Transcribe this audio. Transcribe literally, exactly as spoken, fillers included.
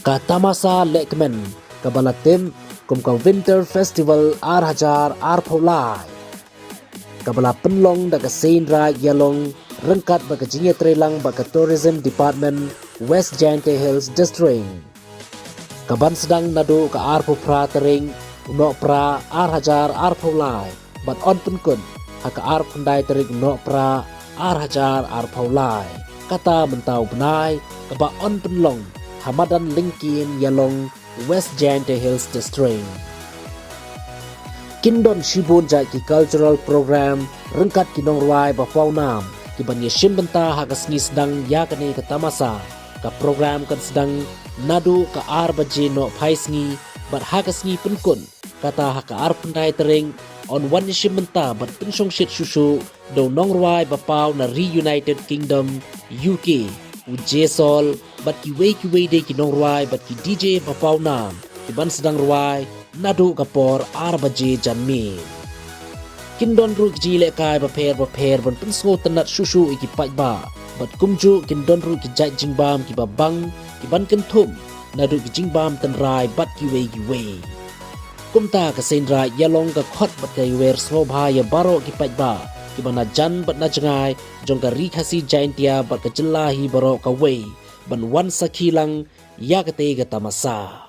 Ka tamasa lehkmen kaba la tip kum ka Winter Festival ar hajar arphew lai, kaba la pynlong da ka Seiñraij Ïalong ryngkat bad ka jingïatreilang bad ka Tourism Department, West Jaintia Hills District, kaban sdang naduh ka arphew phra tarik u Nohprah ar hajar arphew lai bad yn pynkut ha ka arphew khyndai tarik u Nohprah ar hajar arphew lai. Kata mynta u bnai kaba yn pynlong ha madan Lyngkien Ïalong, West Jaintia Hills District. Kin don shibun jait ki cultural program ryngkat ki nongrwai ba pawnam kiban ïashim bynta ha ka sngi sdang ïa kane ka tamasa. Ka program kan sdang naduh ka ar baje nohphai sngi bad ha ka sngi pynkut, kata ha ka arphew khyndai tarik, yn wan ïashim bynta bad pynshongshit shuh shuh da u nongrwai ba paw na ri United Kingdom, U K, u Jay Soul, bad kiwei kiwei de ki nongrwai bad ki D J ba pawnam kiban sdang rwai naduh ka por ar baje janmiet. Kin don ruh ki jingïalehkai bapher bapher ban pynsngewtynnat shuh shuh ïa ki paidbah bad kumjuh kin don ruh ki jait jingbam kiba bang kiban kynthup naduh ki jingbam tynrai bad kiwei kiwei. Kumta ka Seiñraij Ïalong ka khot bad ka wer sngewbha ïa baroh ki paidbah kiba na jan bad na jngai jong ka Ri Khasi Jaintia bad ka jylla hi baroh kawei ban wan sakhi lang ïa kata ka tamasa.